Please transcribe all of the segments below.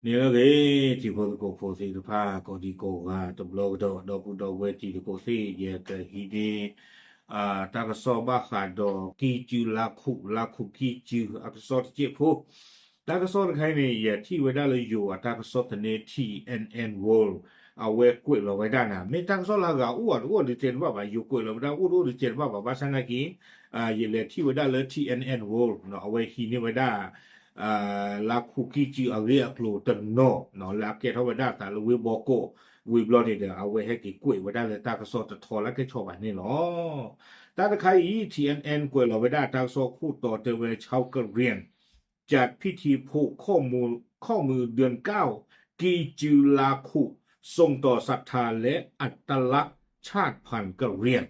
န့ၣ်လၢအဂ့ၤ တံၤဖိသကိးဖိသ့ၣ်တဖၣ် ကိးဒံကိးဂၤတဘျီကဒီး ဒီပုၢ်ဒီဝဲၢ်တံၤသကိးသ့ၣ် ယကဟံးန့ၢ် တၢ်ကစီၣ်ဘၣ်ဃးဒီး ကံၢ်စုလါခူး လါခူးကံၢ်စုအကစီၣ်တစဲးဖိ တၢ်ကစီၣ်တခါအံၤန့ၣ် ယထံၣ်ဝဲဒၣ်လၢယိၤအတၢ်ကစီၣ်သန့ T N N World အဝဲကွဲးလီၤဝဲဒၣ်န့ၣ် မ့ၢ်တၢ်ကစီၣ်လၢအဂၤအိၣ်အတအိၣ်ဒုးတဲတဘၣ်ဘၣ် ယိၤကွဲးလီၤဝဲဒၣ်အိၣ်တအိၣ်ဒုးတဲတဘၣ်ဘၣ် ဘၣ်ဆၣ်နာ်က့ ယလဲၤထံၣ်ဝဲဒၣ်လၢ T N N World အဝဲဟံးန့ၢ်ဝဲဒၣ် လါခူးကံၢ်စုအဂ့ၢ်အကျိၤတနီၤ လၢအကဲထီၣ်ဝဲဒၣ်အသးလၢဝ့ၢ်ဘီကီး ဝံၤဘျီန့ၣ်ဒီး အဝဲဟဲက့ၤကွဲးဝဲဒၣ်လၢတၢ်ကစီၣ်တထီလၢကဲဆီၣ်ဘၣ်န့ၣ်လီၤ. တၢ်တခါအံၤ T N N ကွဲးလီၤဝဲဒၣ်တၢ်ကစီၣ်ခိၣ်တီတဲဝဲ ชาวกะเหรี่ยง จัดพิธีผูกข้อมือข้อมือเดือนเก้า กีจือลาคุส่งต่อศรัทธาและอัตลักษณ์ชาติพันธุ์กะเหรี่ยง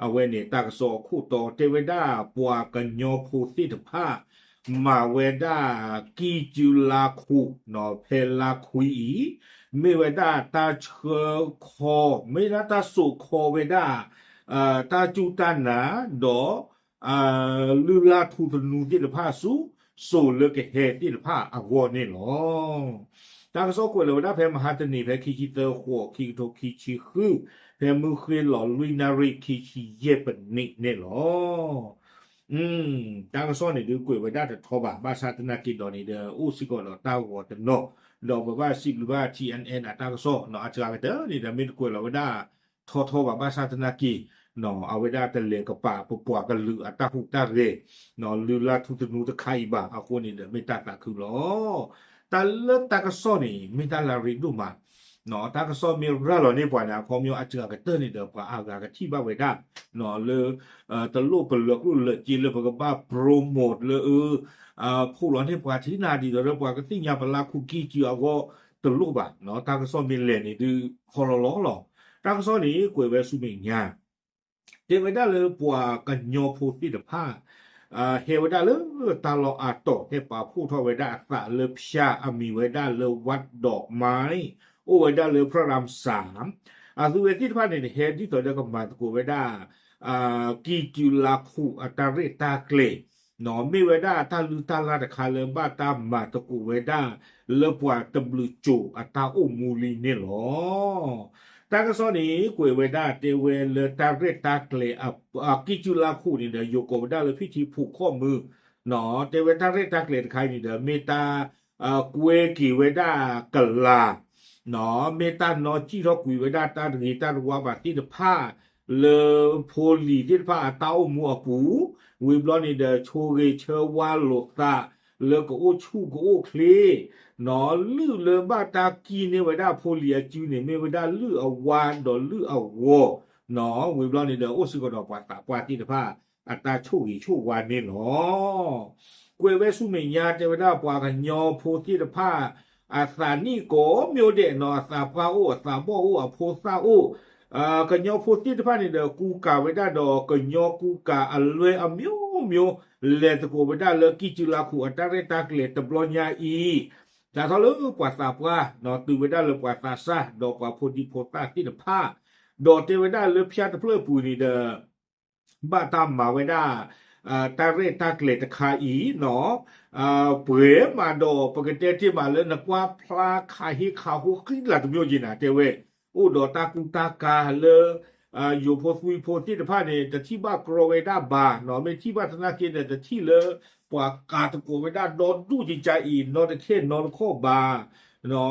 အဝဲန့ၣ် တၢ်ကစီၣ်အခိၣ်တီတဲဝဲဒၣ် ပှၤကညီဖိသ့ၣ်တဖၣ် မၤဝဲဒၣ် ကံၢ်စုလါခူး ဖဲလါခွံအံၤ မ့ၢ်ဝဲဒၣ်တၢ်ဆှၢခီ မ့ၢ်ဒၣ်တၢ်စိာ်ခီဝဲဒၣ် တၢ်စူၢ်တၢ်နာ် ဒီး လုၢ်လၢ်ထူသနူသ့ၣ်တဖၣ်ဆူ စိၤလၢကဟဲသ့ၣ်တဖၣ်အဂီၢ်န့ၣ်လီၤ. တၢ်ကစီၣ်ကွဲးလီၤဝဲဒၣ်ဖဲမဟါတနံၤ ဖဲခံဆံသၢဃိး ခံကထိခံဆံဃု ဖဲမုၢ်ဃ့ၢ်လီၤလွံၢ်နၣ်ရံၣ်ခံဆံယဲၢ်ပနံးန့ၣ်လီၤ. တၢ်ကစီၣ်န့ၣ်ဒုးကွဲးဝဲဒၣ်တထီဘၣ် ဘၣ်ဆၣ်သနာ်က့ဒီးန့ၣ်ဒီး အိၣ်စ့ၢ်ကီးဒီးတၢ်ဂီၤတနီၤ ဒီးပဘၣ်စံးဘျုးဘၣ် T N N အတၢ်ကစီၣ် အစှၤကတၢၢ်န့ၣ်ဒီး မ့ၢ်တကွဲးလီၤဝဲဒၣ်ထီထီဘၣ် ဘၣ်ဆၣ်သနာ်က့ အဝဲဒၣ်တလဲၤကပာ်ပပှၤကလုာ်အတၢ်ဟူးတၢ်ဂဲၤ လုၢ်လၢ်ထူသနူတခါအံၤဘၣ်အဃိန့ၣ်ဒီး မ့ၢ်တၢ်သးခုလီၤ. တၢ်လၢတၢ်ကစီၣ်န့ၣ် မ့ၢ်တၢ်လၢအရ့ဒိၣ်မး တၢ်ကစီၣ်မ့ၢ်ရၤလီၤန့ၢ်ပှၤန့ၣ် အခီပညီအစှၤကတၢၢ်န့ၣ်ဒီး ပှၤအါဂၤကထံၣ်ဘၣ်ဝဲဒၣ် လၢ တလိၣ်ပလၢကျိၣ်လၢစ့လၢပကဘၣ် promote လၢ ဖိးလီၤန့ၢ်ပှၤထံနၤဒ်သိးလၢပှၤကသ့ၣ်ညါ ပလါခူးကံၢ်စုအဂီၢ်တလိၣ်ဘၣ် တၢ်ကစီၣ်မ့ၢ်လဲၤန့ၣ်ဒုး ခီလီၤလီၤလီၤ. တၢ်ကစီၣ်န့ၣ် ကွဲးဝဲဆူမဲာ်ညါ တဲဝဲဒၣ်လၢပှၤကညီဖိသ့ၣ်တဖၣ် ဟဲဝဲဒၣ်လၢတၢ်လီၢ်အါတီၢ် ဟဲပာ်ဖှိၣ်ထီၣ်ဝဲဒၣ်အသးလၢဖၠါ အမံၤဝဲဒၣ်လၢ ဝးဒီးမါ အိၣ်ဝဲဒၣ်လၢ ဖရၣ်ရၣ်စၣ် အသုဝဲသ့ၣ်တဖၣ်န့ၣ် ဟဲဒ်သိးဒီးကမၤသကိးဝဲဒၣ် ကံၢ်စုလါခူးအတၢ်ရဲၣ်တၢ်ကျဲၤ မ့ၢ်ဝဲဒၣ်တၢ်လုၢ်တၢ်လၢ်တခါလၢဘၣ်တၢ်မၤသကိးဝဲဒၣ် လၢပှၤတဘျုးစိၤအတၢ်အိၣ်မူလံန့ၣ်လီၤ. တၢ်ကစီၣ်န့ၣ် ကွဲးဝဲဒၣ်တဲဝဲလၢတၢ်ရဲၣ်တၢ်ကျဲၤ ကံၢ်စုလါခူးန့ၣ်ဒီး ယိၤကိးဝဲဒၣ်လၢ ဖံထံဖိးခီၣ်မုၢ် တဲဝဲတၢ်ရဲၣ်တၢ်ကျဲၤတခါအံၤန့ၣ်ဒီး မ့ၢ်တၢ် ကွဲက့ၤဝဲဒၣ်ကလၤ မ့ၢ်တၢ်နီၣ်စံၣ်ထီၣ်ကွံာ်ဝဲဒၣ်တၢ်တဂ့ၤတၢ်တဝါဘၣ်သ့ၣ်တဖၣ် လၢဖိလံၤသ့ၣ်တဖၣ်အတၢ်အိၣ်မူအပူၤ ဝံၤဘျီန့ၣ်ဒီး ဆိၣ်ဂ့ၤဆၢဝါလိာ်သး လၢကအိၣ်ဆူၣ်ကအိၣ်ချ့ လုၢ်လၢဘၣ်တၢ်ကံၢ်န့ၢ်ဝဲဒၣ်ဖိလံၤအစုန့ၣ် မ့ၢ်ဝဲဒၣ်လုၢ်အဝါဒီးလုၢ်အဂီၤ ဝံၤဘျီန့ၣ်ဒီး အိၣ်စ့ၢ်ကီးဒီးပှၤသးပှၢ်သ့ၣ်တဖၣ် အတၢ်ဆိၣ်ဂ့ၤဆိၣ်ဝါန့ၣ်လီၤ. ကွဲးဝဲဆူမဲာ်ညါတဲဝဲဒၣ်ပှၤကညီဖိသ့ၣ်တဖၣ် အသးနံၣ်ကိးမံၤဒဲးနီၤ အသးပှၢ်အိၣ် အသးဘီၣ်အိၣ် အဖိသၣ်အိၣ် ကညီဖိသ့ၣ်တဖၣ်န့ၣ်ဒီး ကူကၤဝဲဒၣ်ဒီးကညီကူကၤအလွဲအမျိုးမျိုး လဲၤသကိးဝဲဒၣ်လၢကံၢ်စုလါခူးအတၢ်ရဲၣ်တၢ်ကျဲၤတဘျီညါအံၤ စးထီၣ်လၢပှၤသးပှၢ် တုၤဝဲဒၣ်လၢပှၤသးစၢ် ဒီးပှၤဖိဒံဖိသၣ်သ့ၣ်တဖၣ် ဒီးတဲဝဲဒၣ်လၢဖၠါတဖျၢၣ်အပူၤန့ၣ်ဒီး ဘၣ်တၢ်မၤဝဲဒၣ် တၢ်ရဲၣ်တၢ်ကျဲၤတခါအံၤနီၤ ပှဲၤမးဒီး ပကတဲတ့ၢ်မးလၢနကွၢ်ဖျါခးဟ့ခးဟိဃံလၤတမံၤယံၤနၤ တဲဝဲ အိၣ်ဒီးတၢ်ကူတၢ်ကၤလၢ ယိၤဖိသွံၣ်ဖိသ့ၣ်တဖၣ်န့ၣ် တထံၣ်ဘၣ်ကြီဝဲဒၣ်ဘၣ်နီၤ မ့ၢ်ထံၣ်ဘၣ်သနာ်က့ဒီး တထံၣ်လၢ ပှၤကၤသကိးဝဲဒၣ်ဒီဒူၣ်ကကါအံၤ နီတခဲနီတခီၣ်ဘၣ်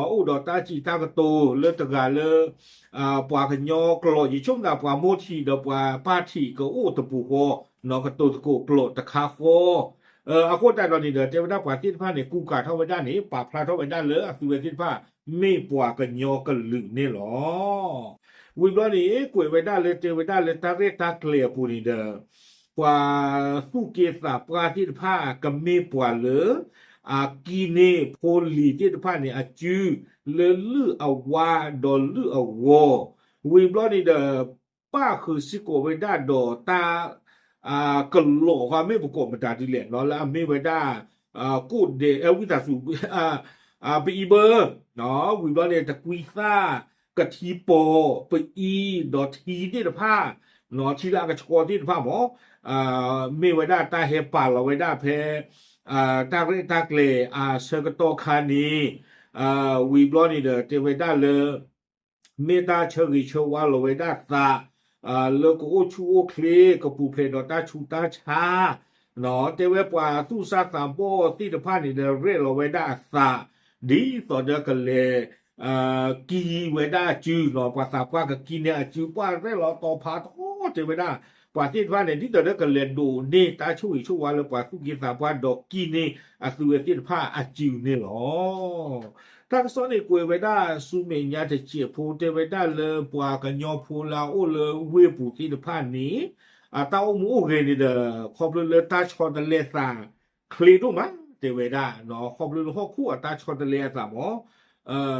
အိၣ်ဒီးတၢ်စံးတၢ်ကတိၤလၢတဂၤလၢ ပှၤကညီကျိာ် ယဆိကမိၣ်ပှၤမိၢ်ထံးဒီးပှၤပၢ်ထံးကအိၣ်တပူၤဃီ နီၤကတိၤသကိးကျိာ်တခါဃီ အဃိသတးဒီးန့ၣ်ဒီး တဲဝဲဒၣ်ပှၤသ့ၣ်တဖၣ်န့ၣ် ကူကၤထီၣ်ဝဲဒၣ်န့ၣ် ပာ်ဖျါထီၣ်ဝဲဒၣ်လၢအသုဝဲသ့ၣ်တဖၣ် မ့ၢ်ပှၤကညီကလုာ်န့ၣ်လီၤ. ဝံၤဘျီန့ၣ် ကွဲးဝဲဒၣ်လၢတဲဝဲဒၣ်လၢတၢ်ရဲၣ်တၢ်ကျဲၤအပူၤန့ၣ်ဒီး ပှၤသူၣ်က့သးပှၢ်သ့ၣ်တဖၣ် ကမ့ၢ်ပှၤလၢ အကံၢ်န့ၢ်ဖိလံၤသ့ၣ်တဖၣ်န့ၣ် အစု လၢလုၢ်အဝါဒီးလုၢ်အဂီၤ ဝံၤဘျီန့ၣ်ဒီး ပၣ်ဃုာ်စ့ၢ်ကီးဝဲဒၣ်ဒီးတၢ် ကလီၤဃီ မ့ၢ်ပကိးမတၤဒ်လဲၣ်နီၤ လၢအမ့ၢ်ဝဲဒၣ် ကိၣ်ဒဲး အဝံသးစူၤ ပအံဘၢ ဝံၤဘျီန့ၣ် တကွံသၣ် ကထံပီၤ ပအံ ဒီးထံသ့ၣ်တဖၣ် ထံလၢအကဆှီသ့ၣ်တဖၣ်မး မ့ၢ်ဝဲဒၣ်တၢ်ဟဲပာ်လီၤဝဲဒၣ်ဖဲ တၢ်ရဲၣ်တၢ်ကျဲၤအဆၢကတီၢ်ခါန့ၣ် ဝံၤဘျီန့ၣ်ဒီး တဲဝဲဒၣ်လၢ မ့ၢ်တၢ်ဆၢဂ့ၤဆၢဝါလီၤဝဲဒၣ်သး လၢကအိၣ်ဆူၣ်အိၣ်ချ့ ကပူၤဖျဲးဒီးတၢ်ဆူးတၢ်ဆါ တဲဝဲပှၤသူၣ်စၢ်သးဘီၣ်သ့ၣ်တဖၣ်န့ၣ်ဒီး ရဲၣ်လီၤဝဲဒၣ်အသး ဒ်သိးဒီးကလဲၤ ကံဝဲဒၣ်အစုနီၤ, ပှၤသးပှၢ်ကကံန့ၢ်အစု ပှၤရဲၣ်လီၤတီၤဖးထီ တဲဝဲဒၣ် ပှၤသ့ၣ်တဖၣ်န့ၣ် ဒ်သိးဒီးကလဲၤဒိးန့ၢ်တၢ်ဆိၣ်ဂ့ၤဆိၣ်ဝါလၢပှၤသူၣ်က့သးပှၢ်ဒီးကံန့ၢ်အသုဝဲသ့ၣ်တဖၣ်အစုန့ၣ်လီၤ. တၢ်ကစီၣ်န့ၣ်ကွဲးဝဲဒၣ်ဆူမဲာ်ညါတစဲးဖိ တဲဝဲဒၣ်လၢပှၤကညီဖိလၢအအိၣ်လၢဝ့ၢ်ပူၤသ့ၣ်တဖၣ်န့ၣ် အတၢ်အိၣ်မူအိၣ်ဂဲၤန့ၣ်ဒီး ခီဖျိလၢတၢ်ဆီတလဲသးချ့ဒိၣ်မး တဲဝဲဒၣ် ခီဖျိလၢဟီၣ်ခိၣ်အတၢ်ဆီတလဲအသးမး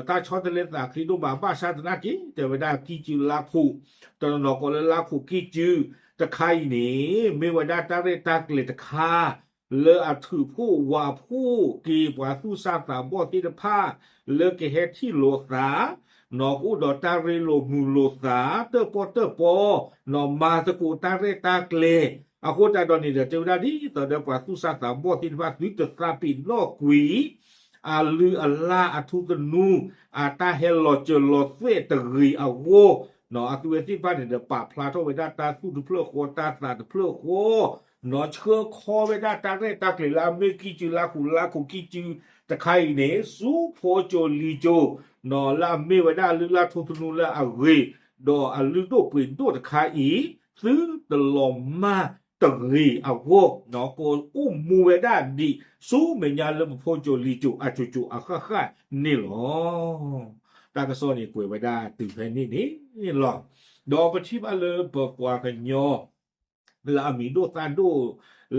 တၢ်ဆီတလဲသးချ့ဒိၣ်မး ဘၣ်ဆၣ်သနာ်က့ တဲဝဲဒၣ်ကံၢ်စုလါခိၣ် တနီၤနီၤကိးလၢလါခိၣ်ကံၢ်စုတခါအံၤန့ၣ် မ့ၢ်ဝဲဒၣ်တၢ်ရဲၣ်တၢ်ကျဲၤတခါ လၢအထုးဖှိၣ်ဝးဖှိၣ်က့ၤပှၤသူၣ်စၢ်သးဘီၣ်သ့ၣ်တဖၣ် လၢကဟဲထံၣ်လိာ်သး နီၢ်ကအိၣ်ဒီးတၢ်ရ့လိာ်မုာ်လိာ်သး တၢၣ်ပီၣ်တၢၣ်ပီ နီၢ်မၤသကိးတၢ်ရဲၣ်တၢ်ကျဲၤ အဃိသတးဒီးန့ၣ်ဒီး တဲဝဲဒၣ်ဒ်သိးဒီးပှၤသူၣ်စၢ်သးဘီၣ်သ့ၣ်တဖၣ် သုတသးပ့ၤနီၣ်ကွံာ် အလုၢ်အလၢ်အထူသနူ အတၢ်ဟဲလီၤစၢၤလီၤသွဲၣ်တဂ့ၤအဂီၢ် အသုဝဲသ့ၣ်တဖၣ်န့ၣ်ဒီး ပာ်ဖျါထီၣ်ဝဲဒၣ်တၢ်သူၣ်တဖျၢၣ်ဃီ တၢ်သးတဖျၢၣ်ဃီ နီၢ်ဆှၢခီဝဲဒၣ်တၢ်ရဲၣ်တၢ်ကျဲၤလၢအမ့ၢ်ကံၢ်စုလါခိၣ် လါခိၣ်ကံၢ်စုတခါအံၤန့ၣ် ဆူဖိကၠိၤလံၤကၠိၤ နီၢ်လၢအမ့ၢ်ဝဲဒၣ်အလုၢ်အလၢ်ထူသနူလၢအဂ့ၤ ဒီးအလုၢ်ဒိၣ်ပှ့ၤဒိၣ်တခါအံၤ သုတလီၤမၢ်တဂ့ၤအဂီၢ် နီၢ်ကအိၣ်မူဝဲဒၣ်ဒံး ဆူမဲာ်ညါလၢပဖိကၠိၤလံၤကၠိၤအကၠိၤကၠိၤအဃၣ်ဃၣ်န့ၣ်လီၤ. တၢ်ကစီၣ်န့ၣ်ကွဲးဝဲဒၣ်တုၤဖဲန့ၣ်န့ၣ်လီၤ. ဒီးပထံၣ်ဘၣ်လၢပပှၤကညီ လၢအမံၤဒိၣ်သၣ်ဒိၣ်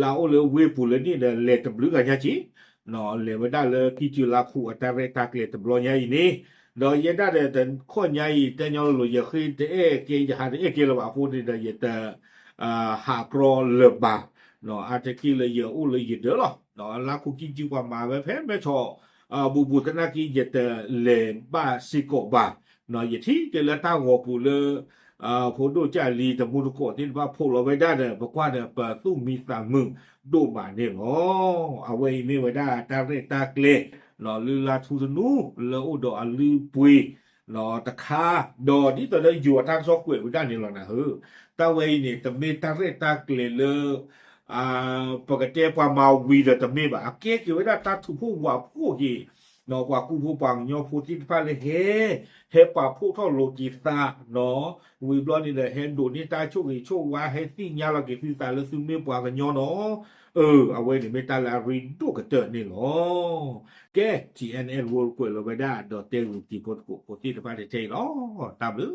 လၢအအိၣ်လၢဝ့ၢ်ပူၤလၢန့ၣ်ဒီး လဲၤတဘျုးဂၤညါက့ၤ လဲၤဝဲဒၣ်လၢကံၢ်စုလါခိၣ်အတၢ်ရဲၣ်တၢ်ကျဲၤတဘျီညါအံၤန့ၣ် ဒီးယဲဒၣ်ဒီးတခီညါအံၤ တဲညီလိၤလိၤ ယဃ့တအဲၣ်ကဲ ယဟးတအဲၣ်ကဲလၢၤဘၣ်အဃိန့ၣ်ဒီး ယတ ဟးကြီလၢၤဘၣ် အါတက့ၢ်လၢယအိၣ်လၢယဒၢးလီၤ. လါခိၣ်ကံၢ်စုပှၤမၤဝဲဖဲမဲဆီး ဘူးဘူးသနာ်က့ ယတလဲၤဘၣ်စ့ၢ်ကီးဘၣ်. ယထံၣ်က့ၤလၢတၢ်ဂီၤပူၤလၢ ဖိဒိၣ်ကၢ်လံၤတမူတကိးသ့ၣ်တဖၣ် ဖိးလီၤဝဲဒၣ်ဒီး ပကွၢ်ဒီးပသူၣ်မံသးမုာ်ဒိၣ်မးန့ၣ်လီၤ. အဝဲအံၤမ့ၢ်ဝဲဒၣ်တၢ်ရဲၣ်တၢ်ကျဲၤ လၢလုၢ်လၢ်ထူသနူ လၢအိၣ်ဒီးအလုၢ်အပှ့ၤ တခါ ဒီးဒ်သိးလၢယိၤအတၢ်ကစီၣ်ကွဲးဝဲဒၣ်န့ၣ်လီၤနၤဧၢ, တၢ်ဝဲအံၤန့ၣ် တမ့ၢ်တၢ်ရဲၣ်တၢ်ကျဲၤလၢ ပကတဲပှၤမၤဝံၤဒီးတမ့ၢ်ဘၣ်, အကဲက့ၤဝဲဒၣ်တၢ်ထုးဖှိၣ်ဝးဖှိၣ်က့ၤ ပှၤကူဖိပှၤကညီဖိသ့ၣ်တဖၣ်လၢဟဲ ဟဲပာ်ဖှိၣ်ထီၣ်လိာ်က့ၤသး ဝံၤဘျီန့ၣ်ဒီး ဟဲဒိးန့ၢ်တၢ်ဆိၣ်ဂ့ၤဆိၣ်ဝါ ဟဲသ့ၣ်ညါလီၤက့ၤသုသးလၢသုမ့ၢ်ပှၤကညီနီၤ, အၢ အဝဲန့ၣ်မ့ၢ်တၢ်လၢအရ့ဒိၣ်ကတၢၢ်န့ၣ်လီၤ. ကဲ ထံၣ်အဲၣ်အဲၣ် ကွဲးလီၤဝဲဒၣ် ဒီးတဲဂုာ်တံၤဖိသကိးဖိသ့ၣ်တဖၣ်ထဲအံၤလီၤ. တၢ်ဘျုး